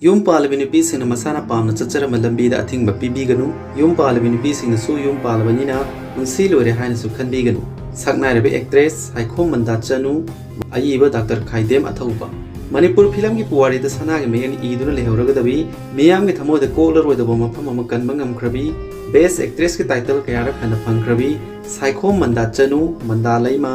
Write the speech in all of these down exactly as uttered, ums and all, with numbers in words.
ꯌꯨꯝ ꯄꯥꯜꯂꯕꯤ ꯅꯨꯄꯤꯁꯤꯡꯅ ꯃꯁꯥꯅ ꯄꯥꯝꯅ ꯆꯠꯆꯔꯝꯕ ꯂꯝꯕꯤꯗ ꯑꯊꯤꯡꯕ ꯄꯤꯕꯤꯒꯅꯨ꯫ ꯌꯨꯝ ꯄꯥꯜꯂꯕꯤ ꯅꯨꯄꯤꯁꯤꯡꯅꯁꯨ ꯌꯨꯝ ꯄꯥꯜꯂꯕꯅꯤꯅ ꯄꯨꯟꯁꯤ ꯂꯣꯏꯔꯦ ꯍꯥꯏꯅꯁꯨ ꯈꯟꯕꯤꯒꯅꯨ꯫ ꯁꯛꯅꯥꯏꯔꯕ ꯑꯦꯛꯇ꯭ꯔꯦꯁ ꯁꯥꯏꯈꯣꯝ ꯃꯟꯗꯥ ꯆꯅꯨ, ꯑꯏꯕ ꯗꯥꯛꯇꯔ ꯈꯥꯏꯗꯦꯝ ꯑꯊꯧꯕ꯫ ꯃꯅꯤꯄꯨꯔ ꯐꯤꯂꯝꯒꯤ ꯄꯨꯋꯥꯔꯤꯗ ꯁꯅꯥꯒꯤ ꯃꯌꯦꯛꯅ ꯏꯗꯨꯅ ꯂꯩꯍꯧꯔꯒꯗꯕꯤ, ꯃꯤꯌꯥꯝꯒꯤ ꯊꯃꯣꯏꯗ ꯀꯣꯛꯂꯔꯣꯏꯗꯕ ꯃꯐꯝ ꯑꯃ ꯀꯟꯕ ꯉꯝꯈ꯭ꯔꯕꯤ, ꯕꯦꯁ ꯑꯦꯛꯇ꯭ꯔꯦꯁꯀꯤ ꯇꯥꯏꯇꯜ ꯀꯌꯥꯔꯛ ꯍꯟꯅ ꯐꯪꯈ꯭ꯔꯕꯤ ꯁꯥꯏꯈꯣꯝ ꯃꯟꯗꯥ ꯆꯅꯨ, ꯃꯟꯗꯥ ꯂꯩꯃ,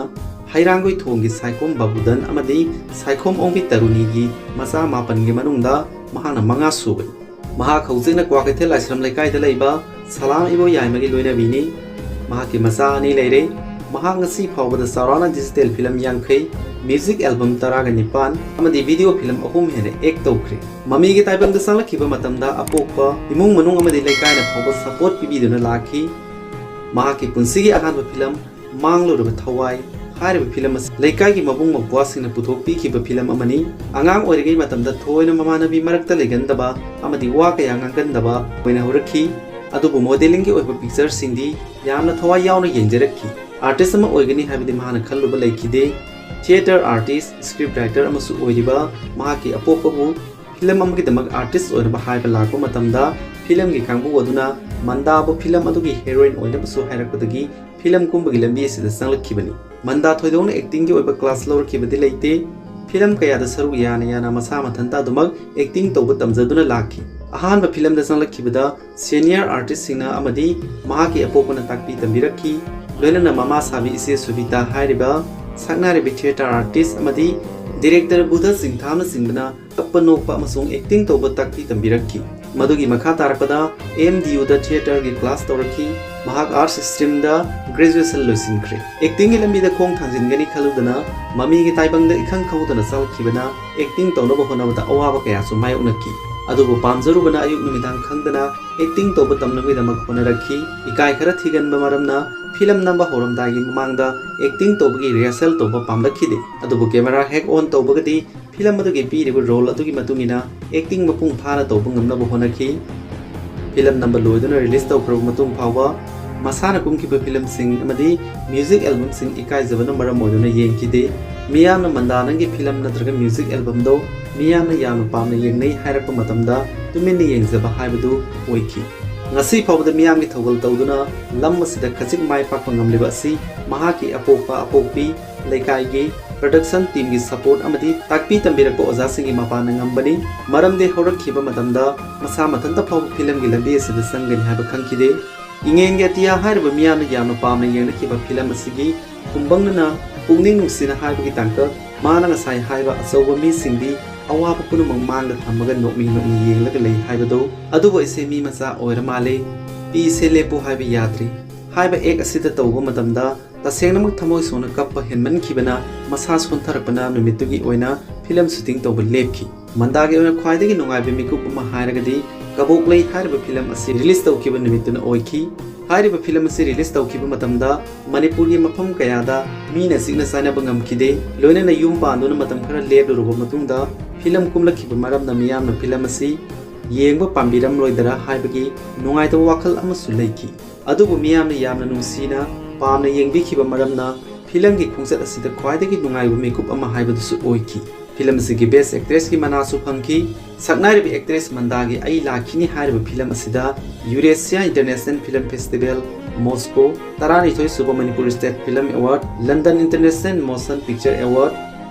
ꯍꯩꯔꯥꯡꯒꯣꯏ ꯊꯣꯡꯒꯤ ꯁꯥꯏꯈꯣꯝ ꯕꯥꯕꯨꯗꯟ ꯑꯃꯗꯤ ꯁꯥꯏꯈꯣꯝ ꯑꯣꯡꯕꯤ ꯇꯔꯨꯅꯤꯒꯤ ꯃꯆꯥ ꯃꯥꯄꯟꯒꯤ ꯃꯅꯨꯡꯗ ꯃꯍꯥꯛꯅ ꯃꯉꯥ ꯁꯨꯕꯅꯤ꯫ ꯃꯍꯥꯛ ꯍꯧꯖꯤꯛꯅ ꯀ꯭ꯋꯥꯀꯩꯊꯦꯜ ꯂꯥꯏꯁ꯭ꯔꯝ ꯂꯩꯀꯥꯏꯗ ꯂꯩꯕ ꯁꯂꯥꯝ ꯏꯕꯣꯌꯥꯏꯃꯒꯤ ꯂꯣꯏꯅꯕꯤꯅꯤ꯫ ꯃꯍꯥꯛꯀꯤ ꯃꯆꯥ ꯑꯅꯤ ꯂꯩꯔꯦ꯫ ꯃꯍꯥꯛ ꯉꯁꯤ ꯐꯥꯎꯕꯗ ꯆꯥꯎꯔꯥꯛꯅ ꯗꯤꯖꯤꯇꯦꯜ ꯐꯤꯂꯝ ꯌꯥꯡꯈꯩ, ꯃ꯭ꯌꯨꯖꯤꯛ ꯑꯦꯜꯕꯝ ꯇꯔꯥꯒ ꯅꯤꯄꯥꯟ ꯑꯃꯗꯤ ꯚꯤꯗꯤꯑꯣ ꯐꯤꯂꯝ ꯑꯍꯨꯝ ꯍꯦꯟꯅ ꯑꯦꯛ ꯇꯧꯈ꯭ꯔꯦ꯫ ꯃꯃꯤꯒꯤ ꯇꯥꯏꯕꯪꯗ ꯆꯪꯂꯛꯈꯤꯕ ꯃꯇꯝꯗ ꯑꯄꯣꯛꯄ, ꯏꯃꯨꯡ ꯃꯅꯨꯡ ꯑꯃꯗꯤ ꯂꯩꯀꯥꯏꯅ ꯐꯥꯎꯕ ꯁꯄꯣꯔꯠ ꯄꯤꯕꯤꯗꯨꯅ ꯂꯥꯛꯈꯤ꯫ ꯃꯍꯥꯛꯀꯤ ꯄꯨꯟꯁꯤꯒꯤ ꯑꯍꯥꯟꯕ ꯐꯤꯂꯝ ꯃꯥꯡꯂꯨꯔꯕ ꯊꯋꯥꯏ ꯍꯥꯏꯔꯤꯕ ꯐꯤꯂꯝ ꯑꯁꯤ ꯂꯩꯀꯥꯏꯒꯤ ꯃꯕꯨꯡ ꯃꯧꯄ꯭ꯋꯥꯁꯤꯡꯅ ꯄꯨꯊꯣꯛꯄꯤꯈꯤꯕ ꯐꯤꯂꯝ ꯑꯃꯅꯤ꯫ ꯑꯉꯥꯡ ꯑꯣꯏꯔꯤꯉꯩ ꯃꯇꯝꯗ ꯊꯣꯏꯅ ꯃꯃꯥꯟꯅꯕꯤ ꯃꯔꯛꯇ ꯂꯩꯒꯟꯗꯕ ꯑꯃꯗꯤ ꯋꯥ ꯀꯌꯥ ꯉꯥꯡꯒꯟꯗꯕ ꯑꯣꯏꯅ ꯍꯧꯔꯛꯈꯤ꯫ ꯑꯗꯨꯕꯨ ꯃꯣꯗꯦꯂꯤꯡꯒꯤ ꯑꯣꯏꯕ ꯄꯤꯛꯆꯔꯁꯤꯡꯗꯤ ꯌꯥꯝꯅ ꯊꯋꯥꯏ ꯌꯥꯎꯅ ꯌꯦꯡꯖꯔꯛꯈꯤ꯫ ꯑꯥꯔꯇꯤꯁ ꯑꯃ ꯑꯣꯏꯒꯅꯤ ꯍꯥꯏꯕꯗꯤ ꯃꯍꯥꯛꯅ ꯈꯜꯂꯨꯕ ꯂꯩꯈꯤꯗꯦ꯫ ꯊꯤꯌꯦꯇꯔ ꯑꯥꯔꯇꯤꯁ, ꯁ꯭ꯀ꯭ꯔꯤꯞ ꯔꯥꯏꯇꯔ ꯑꯃꯁꯨ ꯑꯣꯏꯔꯤꯕ ꯃꯍꯥꯛꯀꯤ ꯑꯄꯣꯛꯄꯕꯨ ꯐꯤꯂꯝ ꯑꯃꯒꯤꯗꯃꯛ ꯑꯥꯔꯇꯤꯁ ꯑꯣꯏꯅꯕ ꯍꯥꯏꯕ ꯂꯥꯛꯄ ꯃꯇꯝꯗ ꯐꯤꯂꯝꯒꯤ ꯀꯥꯡꯕꯨ ꯑꯗꯨꯅ ꯃꯟꯗꯥꯕꯨ ꯐꯤꯂꯝ ꯑꯗꯨꯒꯤ ꯍꯦꯔꯣꯏꯟ ꯑꯣꯏꯅꯕꯁꯨ ꯍꯥꯏꯔꯛꯄꯗꯒꯤ ꯐꯤꯂꯝ ꯀꯨꯝꯕꯒꯤ ꯂꯝꯕꯤ ꯑꯁꯤꯗ ꯆꯪꯂꯛꯈꯤꯕꯅꯤ꯫ ꯃꯟꯗꯥ ꯊꯣꯏꯗꯣꯛꯅ ꯑꯦꯛꯇꯤꯡꯒꯤ ꯑꯣꯏꯕ ꯀ꯭ꯂꯥꯁ ꯂꯧꯔꯛꯈꯤꯕꯗꯤ ꯂꯩꯇꯦ꯫ ꯐꯤꯂꯝ ꯀꯌꯥꯗ ꯁꯔꯨꯛ ꯌꯥꯅ ꯌꯥꯅ ꯃꯁꯥ ꯃꯊꯟꯇ ꯑꯗꯨꯃꯛ ꯑꯦꯛꯇꯤꯡ ꯇꯧꯕ ꯇꯝꯖꯗꯨꯅ ꯂꯥꯛꯈꯤ꯫ ꯑꯍꯥꯟꯕ ꯐꯤꯂꯝꯗ ꯆꯪꯂꯛꯈꯤꯕꯗ ꯁꯦꯅꯤꯌꯔ ꯑꯥꯔꯇꯤꯁꯁꯤꯡꯅ ꯑꯃꯗꯤ ꯃꯍꯥꯛꯀꯤ ꯑꯄꯣꯛꯄꯅ ꯇꯥꯛꯄꯤ ꯇꯝꯕꯤꯔꯛꯈꯤ꯫ ꯂꯣꯏꯅꯅ ꯃꯃꯥ ꯁꯥꯕꯤ ꯏꯆꯦ ꯁꯨꯕꯤꯇꯥ ꯍꯥꯏꯔꯤꯕ ꯁꯛꯅꯥꯏꯔꯕꯤ ꯊꯤꯌꯦꯇꯔ ꯑꯥꯔꯇꯤꯁ ꯑꯃꯗꯤ ꯗꯤꯔꯦꯛꯇꯔ ꯕꯨꯙ ꯆꯤꯡꯊꯥꯝꯅꯆꯤꯡꯕꯅ ꯀꯞꯄ ꯅꯣꯛꯄ ꯑꯃꯁꯨꯡ ꯑꯦꯛꯇꯤꯡ ꯇꯧꯕ ꯇꯥꯛꯄꯤ ꯇꯝꯕꯤꯔꯛꯈꯤ꯫ ꯃꯗꯨꯒꯤ ꯃꯈꯥ ꯇꯥꯔꯛꯄꯗ ꯑꯦꯝ ꯗꯤ ꯌꯨꯗ ꯊꯤꯌꯦꯇꯔꯒꯤ ꯀ꯭ꯂꯥꯁ ꯇꯧꯔꯛꯈꯤ꯫ ꯃꯍꯥꯛ ꯑꯥꯔꯠꯁ ꯁ꯭ꯇ꯭ꯔꯤꯝꯗ ꯒ꯭ꯔꯦꯖꯨꯑꯦꯁꯟ ꯂꯣꯏꯁꯤꯟꯈ꯭ꯔꯦ꯫ ꯑꯦꯛꯇꯤꯡꯒꯤ ꯂꯝꯕꯤꯗ ꯈꯣꯡ ꯊꯥꯡꯖꯤꯟꯒꯅꯤ ꯈꯜꯂꯨꯗꯅ ꯃꯃꯤꯒꯤ ꯇꯥꯏꯕꯪꯗ ꯏꯈꯪ ꯈꯪꯍꯧꯗꯅ ꯆꯪꯂꯛꯈꯤꯕꯅ ꯑꯦꯛꯇꯤꯡ ꯇꯧꯅꯕ ꯍꯣꯠꯅꯕꯗ ꯑꯋꯥꯕ ꯀꯌꯥꯁꯨ ꯃꯥꯌꯣꯛꯅꯈꯤ꯫ ꯑꯗꯨꯕꯨ ꯄꯥꯝꯖꯔꯨꯕꯅ ꯑꯌꯨꯛ ꯅꯨꯃꯤꯗꯥꯡ ꯈꯪꯗꯅ ꯑꯦꯛꯇꯤꯡ ꯇꯧꯕ ꯇꯝꯅꯕꯒꯤꯗꯃꯛ ꯍꯣꯠꯅꯔꯛꯈꯤ꯫ ꯏꯀꯥꯏ ꯈꯔ ꯊꯤꯒꯟꯕ ꯃꯔꯝꯅ ꯐꯤꯂꯝ ꯅꯝꯕ ꯍꯧꯔꯝꯗꯥꯏꯒꯤ ꯃꯃꯥꯡꯗ ꯑꯦꯛꯇꯤꯡ ꯇꯧꯕꯒꯤ ꯔꯤꯍꯔꯁꯦꯜ ꯇꯧꯕ ꯄꯥꯝꯂꯛꯈꯤꯗꯦ꯫ ꯑꯗꯨꯕꯨ ꯀꯦꯃꯦꯔꯥ ꯍꯦꯛ ꯑꯣꯟ ꯇꯧꯕꯒꯗꯤ ꯐꯤꯂꯝ ꯑꯗꯨꯒꯤ ꯄꯤꯔꯤꯕ ꯔꯣꯜ ꯑꯗꯨꯒꯤ ꯃꯇꯨꯡ ꯏꯟꯅ ꯑꯦꯛꯇꯤꯡ ꯃꯄꯨꯡ ꯐꯥꯅ ꯇꯧꯕ ꯉꯝꯅꯕ ꯍꯣꯠꯅꯈꯤ꯫ ꯐꯤꯂꯝ ꯅꯝꯕ ꯂꯣꯏꯗꯨꯅ ꯔꯤꯂꯤꯖ ꯇꯧꯈ꯭ꯔꯕ ꯃꯇꯨꯡ ꯐꯥꯎꯕ ꯃꯁꯥꯅ ꯀꯨꯝꯈꯤꯕ ꯐꯤꯂꯝꯁꯤꯡ ꯑꯃꯗꯤ ꯃ꯭ꯌꯨꯖꯤꯛ ꯑꯦꯜꯕꯝꯁꯤꯡ ꯏꯀꯥꯏꯖꯕꯅ ꯃꯔꯝ ꯑꯣꯏꯗꯨꯅ ꯌꯦꯡꯈꯤꯗꯦ꯫ ꯃꯤꯌꯥꯝꯅ ꯃꯟꯗꯥ ꯅꯪꯒꯤ ꯐꯤꯂꯝ ꯅꯠꯇ꯭ꯔꯒ ꯃ꯭ꯌꯨꯖꯤꯛ ꯑꯦꯜꯕꯝꯗꯣ ꯃꯤꯌꯥꯝꯅ ꯌꯥꯝꯅ ꯄꯥꯝꯅ ꯌꯦꯡꯅꯩ ꯍꯥꯏꯔꯛꯄ ꯃꯇꯝꯗ ꯇꯨꯃꯤꯟꯅ ꯌꯦꯡꯖꯕ ꯍꯥꯏꯕꯗꯨ ꯑꯣꯏꯈꯤ꯫ ꯉꯁꯤ ꯐꯥꯎꯕꯗ ꯃꯤꯌꯥꯝꯒꯤ ꯊꯧꯒꯜ ꯇꯧꯗꯨꯅ ꯂꯝ ꯑꯁꯤꯗ ꯈꯖꯤꯛ ꯃꯥꯏ ꯄꯥꯛꯄ ꯉꯝꯂꯤꯕ ꯑꯁꯤ ꯃꯍꯥꯛꯀꯤ ꯑꯄꯣꯛꯄ ꯑꯄꯣꯛꯄꯤ, ꯂꯩꯀꯥꯏꯒꯤ production teamꯒꯤ support ꯑꯃꯗꯤ ꯇꯥꯛꯄꯤ ꯇꯝꯕꯤꯔꯛꯄ ꯑꯣꯖꯥꯁꯤꯡꯒꯤ ꯃꯄꯥꯟꯅ ꯉꯝꯕꯅꯤ꯫ ꯃꯔꯝꯗꯤ ꯍꯧꯔꯛꯈꯤꯕ ꯃꯇꯝꯗ ꯃꯁꯥ ꯃꯊꯟꯇ ꯐꯥꯎꯕ ꯐꯤꯂꯝꯒꯤ ꯂꯝꯕꯤ ꯑꯁꯤꯗ ꯆꯪꯒꯅꯤ ꯍꯥꯏꯕ ꯈꯪꯈꯤꯗꯦ꯫ ꯏꯉꯦꯟꯒꯤ ꯑꯇꯤꯌꯥ ꯍꯥꯏꯔꯤꯕ ꯃꯤꯌꯥꯝꯅ ꯌꯥꯝꯅ ꯄꯥꯝꯅ ꯌꯦꯡꯅꯈꯤꯕ ꯐꯤꯂꯝ ꯑꯁꯤꯒꯤ ꯈꯨꯝꯕꯪꯅꯅ ꯄꯨꯛꯅꯤꯡ ꯅꯨꯡꯁꯤꯅ ꯍꯥꯏꯕꯒꯤ ꯇꯥꯡꯀꯛ ꯃꯥꯅ ꯉꯁꯥꯏ ꯍꯥꯏꯕ ꯑꯆꯧꯕ ꯃꯤꯁꯤꯡꯗꯤ ꯑꯋꯥꯕ ꯄꯨꯝꯅꯃꯛ ꯃꯥꯡꯗ ꯊꯝꯃꯒ ꯅꯣꯛꯃꯤ ꯅꯣꯛꯃꯤ ꯌꯦꯡꯂꯒ ꯂꯩ ꯍꯥꯏꯕꯗꯣ, ꯑꯗꯨꯕꯨ ꯑꯩꯁꯦ ꯃꯤ ꯃꯆꯥ ꯑꯣꯏꯔ ꯃꯥꯜꯂꯦ, ꯄꯤꯁꯦ ꯂꯦꯞꯄꯨ ꯍꯥꯏꯕ ꯌꯥꯗ꯭ꯔꯤ ꯍꯥꯏꯕ act ꯑꯁꯤꯗ ꯇꯧꯕ ꯃꯇꯝꯗ ꯇꯁꯦꯡꯅꯃꯛ ꯊꯃꯣꯏ ꯁꯣꯛꯅ ꯀꯞꯄ ꯍꯦꯟꯃꯟꯈꯤꯕꯅ ꯃꯁꯥ ꯁꯣꯟꯊꯔꯛꯄꯅ ꯅꯨꯃꯤꯠꯇꯨꯒꯤ ꯑꯣꯏꯅ ꯐꯤꯂꯝ shooting ꯇꯧꯕ ꯂꯦꯞꯈꯤ꯫ ꯃꯟꯗꯥꯒꯤ ꯑꯣꯏꯅ ꯈ꯭ꯋꯥꯏꯗꯒꯤ ꯅꯨꯡꯉꯥꯏꯕ ꯃꯤꯀꯨꯞ ꯑꯃ ꯍꯥꯏꯔꯒꯗꯤ ꯀꯕꯣꯛꯂꯩ ꯍꯥꯏꯔꯤꯕ ꯐꯤꯂꯝ ꯑꯁꯤ release ꯇꯧꯈꯤꯕ ꯅꯨꯃꯤꯠꯇꯨꯅ ꯑꯣꯏꯈꯤ꯫ ꯍꯥꯏꯔꯤꯕ ꯐꯤꯂꯝ ꯑꯁꯤ release ꯇꯧꯈꯤꯕ ꯃꯇꯝꯗ ꯃꯅꯤꯄꯨꯔꯒꯤ ꯃꯐꯝ ꯀꯌꯥꯗ ꯃꯤꯅ ꯆꯤꯛꯅ ꯆꯥꯏꯅꯕ ꯉꯝꯈꯤꯗꯦ꯫ ꯂꯣꯏꯅꯅ ꯌꯨꯝ ꯄꯥꯟꯗꯨꯅ ꯃꯇꯝ ꯈꯔ ꯂꯦꯞꯂꯨꯔꯕ ꯃꯇꯨꯡꯗ ꯐꯤꯂꯝ ꯀꯨꯝꯂꯛꯈꯤꯕ ꯃꯔꯝꯅ ꯃꯤꯌꯥꯝꯅ ꯐꯤꯂꯝ ꯑꯁꯤ ꯌꯦꯡꯕ ꯄꯥꯝꯕꯤꯔꯝꯂꯣꯏꯗꯔꯥ ꯍꯥꯏꯕꯒꯤ ꯅꯨꯡꯉꯥꯏꯇꯕ ꯋꯥꯈꯜ ꯑꯃꯁꯨ ꯂꯩꯈꯤ꯫ ꯑꯗꯨꯕꯨ ꯃꯤꯌꯥꯝꯅ ꯌꯥꯝꯅ ꯅꯨꯡꯁꯤꯅ ꯄꯥꯝꯅ ꯌꯦꯡꯕꯤꯈꯤꯕ ꯃꯔꯝꯅ ꯐꯤꯂꯝꯒꯤ ꯈꯣꯡꯆꯠ ꯑꯁꯤꯗ ꯈ꯭ꯋꯥꯏꯗꯒꯤ ꯅꯨꯡꯉꯥꯏꯕ ꯃꯤꯀꯨꯞ ꯑꯃ ꯍꯥꯏꯕꯗꯨꯁꯨ ꯑꯣꯏꯈꯤ꯫ ꯐꯤꯂꯝ ꯑꯁꯤꯒꯤ best actressꯀꯤ ꯃꯅꯥꯁꯨ ꯐꯪꯈꯤ꯫ ꯁꯛꯅꯥꯏꯔꯤꯕ actress ꯃꯟꯗꯥꯒꯤ ꯑꯩ ꯂꯥꯛꯈꯤꯅꯤ ꯍꯥꯏꯔꯤꯕ ꯐꯤꯂꯝ ꯑꯁꯤꯗ Eurasia International Film Festival, Moscow, ꯇꯔꯥꯅꯤꯊꯣꯏ ꯁꯨꯕ Manipur State Film Award, London International Motion Picture Award,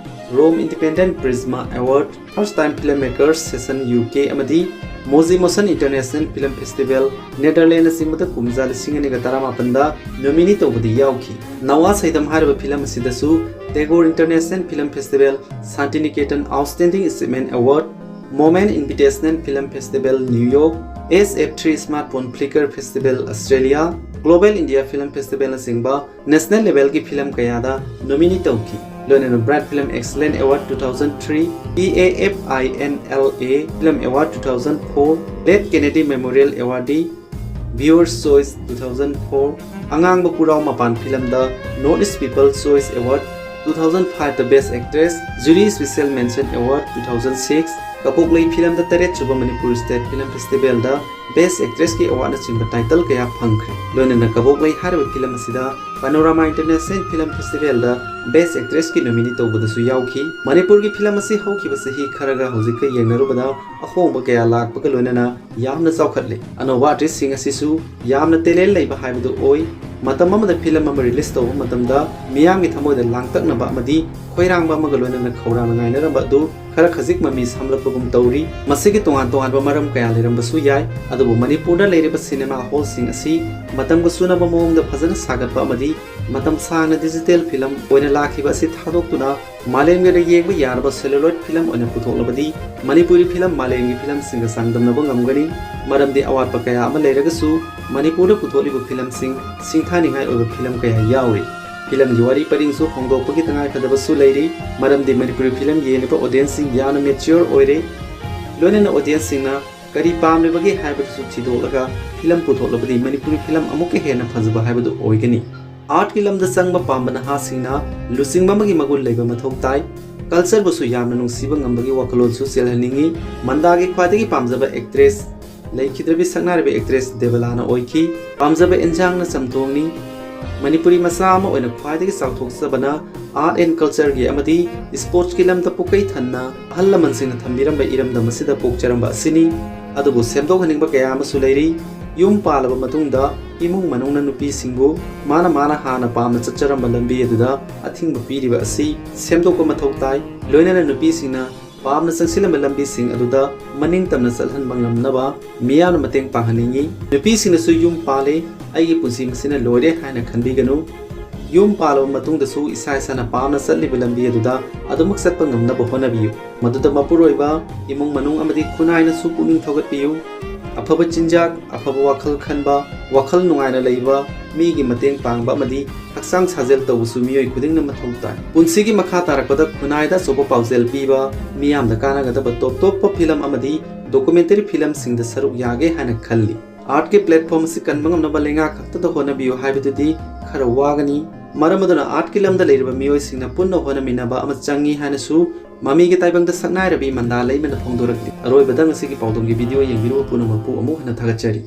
Rome Independent Prisma Award, First Time Filmmakers Session U K ꯑꯃꯗꯤ Moji Motion International Film Festival, Netherlandsꯅꯆꯤꯡꯕꯗ ꯀꯨꯝꯖꯥ ꯂꯤꯁꯤꯡ ꯑꯅꯤꯒ ꯇꯔꯥꯃꯥꯄꯟꯗ nominee ꯇꯧꯕꯗ ꯌꯥꯎꯈꯤ꯫ ꯅꯋꯥ ꯁꯩꯗꯝ ꯍꯥꯏꯔꯤꯕ ꯐꯤꯂꯝ ꯑꯁꯤꯗꯁꯨ Tagore International Film Festival, Santiniketan Outstanding Achievement Award, Moment Invitational Film Festival, New York, S F three Smartphone Flickr Festival, Australia, Global India Film Festivalꯅꯆꯤꯡꯕ national levelꯒꯤ film ꯀꯌꯥꯗ nominee ꯇꯧꯈꯤ꯫ ꯂꯣꯏꯅꯅ Bright Film Excellence Award two thousand three, P A F I N L A Film Award two thousand four, Late Kennedy Memorial Awardee, Viewers Choice two thousand four, ꯑꯉꯥꯡꯕ ꯄꯨꯔꯥꯎ ꯃꯄꯥꯟ ꯐꯤꯂꯝꯗ North East People's Choice Award two thousand fiveꯇ Best Actress, Jury Special Mention Award two thousand six, ꯀꯕꯣꯛꯂꯩ ꯐꯤꯂꯝꯗ ꯇꯔꯦꯠ ꯁꯨꯕ Manipur State Film Festivalꯗ Best Actressꯀꯤ awardꯅꯆꯤꯡꯕ title ꯀꯌꯥ ꯐꯪꯈ꯭ꯔꯦ꯫ ꯂꯣꯏꯅꯅ ꯀꯕꯣꯛꯂꯩ ꯍꯥꯏꯔꯤꯕ film ꯑꯁꯤꯗ Panorama International Film Festivalꯗ Best Actressꯀꯤ nominee ꯇꯧꯕꯗꯁꯨ ꯌꯥꯎꯈꯤ꯫ ꯃꯅꯤꯄꯨꯔꯒꯤ film ꯑꯁꯤ ꯍꯧꯈꯤꯕ ꯆꯍꯤ ꯈꯔꯒ ꯍꯧꯖꯤꯛꯀ ꯌꯦꯡꯅꯔꯨꯕꯗ ꯑꯍꯣꯡꯕ ꯀꯌꯥ ꯂꯥꯛꯄꯒ ꯂꯣꯏꯅꯅ ꯌꯥꯝꯅ ꯆꯥꯎꯈꯠꯂꯦ꯫ ꯑꯅꯧꯕ artistꯁꯤꯡ ꯑꯁꯤꯁꯨ ꯌꯥꯝꯅ talent ꯂꯩꯕ ꯍꯥꯏꯕꯗꯨ ꯑꯣꯏ꯫ ꯃꯇꯝ ꯑꯃꯗ film ꯑꯃ release ꯇꯧꯕ ꯃꯇꯝꯗ ꯃꯤꯌꯥꯝꯒꯤ ꯊꯃꯣꯏꯗ ꯂꯥꯡꯇꯛꯅꯕ ꯑꯃꯗꯤ ꯈꯣꯏꯔꯥꯡꯕ ꯑꯃꯒ ꯂꯣꯏꯅꯅ ꯈꯧꯔꯥꯡꯅ ꯉꯥꯏꯅꯔꯝꯕ ꯑꯗꯨ ꯈꯔ ꯈꯖꯤꯛ ꯃꯃꯤ ꯁꯥꯝꯂꯛꯄꯒꯨꯝ ꯇꯧꯔꯤ꯫ ꯃꯁꯤꯒꯤ ꯇꯣꯉꯥꯟ ꯇꯣꯉꯥꯟꯕ ꯃꯔꯝ ꯀꯌꯥ ꯂꯩꯔꯝꯕꯁꯨ ꯌꯥꯏ, ꯑꯗꯨꯕꯨ ꯃꯅꯤꯄꯨꯔꯗ ꯂꯩꯔꯤꯕ cinema hallꯁꯤꯡ ꯑꯁꯤ ꯃꯇꯝꯒ ꯆꯨꯅꯕ ꯃꯑꯣꯡꯗ ꯐꯖꯅ ꯁꯥꯒꯠꯄ ꯑꯃꯗꯤ ꯃꯇꯝ ꯁꯥꯡꯅ digital film ꯑꯣꯏꯅ ꯂꯥꯛꯈꯤꯕ ꯑꯁꯤ ꯊꯥꯗꯣꯛꯇꯨꯅ ꯃꯥꯂꯦꯝꯒꯤ ꯑꯣꯏꯅ ꯌꯦꯡꯕ ꯌꯥꯔꯕ celluloid film ꯑꯣꯏꯅ ꯄꯨꯊꯣꯛꯂꯕꯗꯤ ꯃꯅꯤꯄꯨꯔꯤ film ꯃꯥꯂꯦꯝꯒꯤ filmꯁꯤꯡꯒ ꯆꯥꯡꯗꯝꯅꯕ ꯉꯝꯒꯅꯤ꯫ ꯃꯔꯝꯗꯤ ꯑꯋꯥꯠꯄ ꯀꯌꯥ ꯑꯃ ꯂꯩꯔꯒꯁꯨ ꯃꯅꯤꯄꯨꯔꯗ ꯄꯨꯊꯣꯛꯂꯤꯕ filmꯁꯤꯡ ꯁꯤꯡꯊꯥꯅꯤꯡꯉꯥꯏ ꯑꯣꯏꯕ film ꯀꯌꯥ ꯌꯥꯎꯔꯤ꯫ Filmꯒꯤ ꯋꯥꯔꯤ ꯄꯔꯤꯡꯁꯨ ꯍꯣꯡꯗꯣꯛꯄꯒꯤ ꯇꯉꯥꯏꯐꯗꯕꯁꯨ ꯂꯩꯔꯤ, ꯃꯔꯝꯗꯤ ꯃꯅꯤꯄꯨꯔꯤ film ꯌꯦꯡꯂꯤꯕ audienceꯁꯤꯡ ꯌꯥꯝꯅ mature ꯑꯣꯏꯔꯦ꯫ ꯂꯣꯏꯅꯅ audienceꯁꯤꯡꯅ ꯀꯔꯤ ꯄꯥꯝꯂꯤꯕꯒꯦ ꯍꯥꯏꯕꯗꯨꯁꯨ ꯊꯤꯗꯣꯛꯂꯒ film ꯄꯨꯊꯣꯛꯂꯕꯗꯤ ꯃꯅꯤꯄꯨꯔꯤ film ꯑꯃꯨꯛꯀ ꯍꯦꯟꯅ ꯐꯖꯕ ꯍꯥꯏꯕꯗꯨ ꯑꯣꯏꯒꯅꯤ꯫ Artꯀꯤ ꯂꯝꯗ ꯆꯪꯕ ꯄꯥꯝꯕ ꯅꯍꯥꯁꯤꯡꯅ ꯂꯨꯆꯤꯡꯕ ꯑꯃꯒꯤ ꯃꯒꯨꯟ ꯂꯩꯕ ꯃꯊꯧ ꯇꯥꯏ꯫ Cultureꯕꯨꯁꯨ ꯌꯥꯝꯅ ꯅꯨꯡꯁꯤꯕ ꯉꯝꯕꯒꯤ ꯋꯥꯈꯜꯂꯣꯟꯁꯨ ꯆꯦꯜꯍꯟꯅꯤꯡꯏ꯫ ꯃꯟꯗꯥꯒꯤ ꯈ꯭ꯋꯥꯏꯗꯒꯤ ꯄꯥꯝꯖꯕ actress ꯂꯩꯈꯤꯗ꯭ꯔꯕꯤ ꯁꯛꯅꯥꯏꯔꯕꯤ actress ꯗꯦꯕꯂꯥꯅ ꯑꯣꯏꯈꯤ꯫ ꯄꯥꯝꯖꯕ ꯏꯟꯖꯥꯡꯅ ꯆꯝꯊꯣꯡꯅꯤ꯫ ꯃꯅꯤꯄꯨꯔꯤ ꯃꯆꯥ ꯑꯃ ꯑꯣꯏꯅ ꯈ꯭ꯋꯥꯏꯗꯒꯤ ꯆꯥꯎꯊꯣꯛꯆꯕꯅ art and cultureꯒꯤ ꯑꯃꯗꯤ sportsꯀꯤ ꯂꯝꯗ ꯄꯨꯀꯩ ꯊꯟꯅ ꯑꯍꯜ ꯂꯃꯟꯁꯤꯡꯅ ꯊꯝꯕꯤꯔꯝꯕ ꯏꯔꯝꯗꯝ ꯑꯁꯤꯗ ꯄꯣꯛꯆꯔꯝꯕ ꯑꯁꯤꯅꯤ꯫ ꯑꯗꯨꯕꯨ ꯁꯦꯝꯗꯣꯛꯍꯟꯅꯤꯡꯕ ꯀꯌꯥ ꯑꯃꯁꯨ ꯂꯩꯔꯤ꯫ ꯌꯨꯝ ꯄꯥꯜꯂꯕ ꯃꯇꯨꯡꯗ ꯏꯃꯨꯡ ꯃꯅꯨꯡꯅ ꯅꯨꯄꯤꯁꯤꯡꯕꯨ ꯃꯥꯅ ꯃꯥꯅ ꯍꯥꯟꯅ ꯄꯥꯝꯅ ꯆꯠꯆꯔꯝꯕ ꯂꯝꯕꯤ ꯑꯗꯨꯗ ꯑꯊꯤꯡꯕ ꯄꯤꯔꯤꯕ ꯑꯁꯤ ꯁꯦꯝꯗꯣꯛꯄ ꯃꯊꯧ ꯇꯥꯏ꯫ ꯂꯣꯏꯅꯅ ꯅꯨꯄꯤꯁꯤꯡꯅ ꯄꯥꯝꯅ ꯆꯪꯁꯤꯜꯂꯝꯕ ꯂꯝꯕꯤꯁꯤꯡ ꯑꯗꯨꯗ ꯃꯅꯤꯡ ꯇꯝꯅ ꯆꯠꯍꯟꯕ ꯉꯝꯅꯕ ꯃꯤꯌꯥꯝꯅ ꯃꯇꯦꯡ ꯄꯥꯡꯍꯟꯅꯤꯡꯏ꯫ ꯅꯨꯄꯤꯁꯤꯡꯅꯁꯨ ꯌꯨꯝ ꯄꯥꯜꯂꯦ, ꯑꯩꯒꯤ ꯄꯨꯟꯁꯤ ꯃꯁꯤꯅ ꯂꯣꯏꯔꯦ ꯍꯥꯏꯅ ꯈꯟꯕꯤꯒꯅꯨ꯫ ꯌꯨꯝ ꯄꯥꯜꯂꯕ ꯃꯇꯨꯡꯗꯁꯨ ꯏꯁꯥ ꯏꯁꯥꯅ ꯄꯥꯝꯅ ꯆꯠꯂꯤꯕ ꯂꯝꯕꯤ ꯑꯗꯨꯗ ꯑꯗꯨꯃꯛ ꯆꯠꯄ ꯉꯝꯅꯕ ꯍꯣꯠꯅꯕꯤꯌꯨ꯫ ꯃꯗꯨꯗ ꯃꯄꯨꯔꯣꯏꯕ, ꯏꯃꯨꯡ ꯃꯅꯨꯡ ꯑꯃꯗꯤ ꯈꯨꯟꯅꯥꯏꯅꯁꯨ ꯄꯨꯛꯅꯤꯡ ꯊꯧꯒꯠꯄꯤꯌꯨ꯫ ꯑꯐꯕ ꯆꯤꯟꯖꯥꯛ, ꯑꯐꯕ ꯋꯥꯈꯜ ꯈꯟꯕ, ꯋꯥꯈꯜ ꯅꯨꯡꯉꯥꯏꯅ ꯂꯩꯕ, ꯃꯤꯒꯤ ꯃꯇꯦꯡ ꯄꯥꯡꯕ ꯑꯃꯗꯤ ꯍꯛꯆꯥꯡ ꯁꯥꯖꯦꯜ ꯇꯧꯕꯁꯨ ꯃꯤꯑꯣꯏ ꯈꯨꯗꯤꯡꯅ ꯃꯊꯧ ꯇꯥꯏ꯫ ꯄꯨꯟꯁꯤꯒꯤ ꯃꯈꯥ ꯇꯥꯔꯛꯄꯗ ꯈꯨꯟꯅꯥꯏꯗ ꯑꯆꯧꯕ ꯄꯥꯎꯖꯦꯜ ꯄꯤꯕ, ꯃꯤꯌꯥꯝꯗ ꯀꯥꯟꯅꯒꯗꯕ ꯇꯣꯞ ꯇꯣꯞꯄ film ꯑꯃꯗꯤ documentary filmꯁꯤꯡꯗ ꯁꯔꯨꯛ ꯌꯥꯒꯦ ꯍꯥꯏꯅ ꯈꯜꯂꯤ꯫ Artꯀꯤ platform ꯑꯁꯤ ꯀꯟꯕ ꯉꯝꯅꯕ ꯂꯩꯉꯥꯛ ꯈꯛꯇꯗ ꯍꯣꯠꯅꯕꯤꯌꯨ ꯍꯥꯏꯕꯗꯨꯗꯤ ꯈꯔ ꯋꯥꯒꯅꯤ꯫ ꯃꯔꯝ ꯑꯗꯨꯅ artꯀꯤ ꯂꯝꯗ ꯂꯩꯔꯤꯕ ꯃꯤꯑꯣꯏꯁꯤꯡꯅ ꯄꯨꯟꯅ ꯍꯣꯠꯅꯃꯤꯟꯅꯕ ꯑꯃ ꯆꯪꯏ ꯍꯥꯏꯅꯁꯨ ꯃꯃꯤꯒꯤ ꯇꯥꯏꯕꯪꯗ ꯁꯛꯅꯥꯏꯔꯕꯤ ꯃꯟꯗꯥ ꯂꯩꯃꯅ ꯐꯣꯡꯗꯣꯔꯛꯂꯤ꯫ ꯑꯔꯣꯏꯕꯗ ꯉꯁꯤꯒꯤ ꯄꯥꯎꯗꯝꯒꯤ video ꯌꯦꯡꯕꯤꯔꯨꯕ ꯄꯨꯝꯅꯃꯛꯄꯨ ꯑꯃꯨꯛ ꯍꯟꯅ ꯊꯥꯒꯠꯆꯔꯤ꯫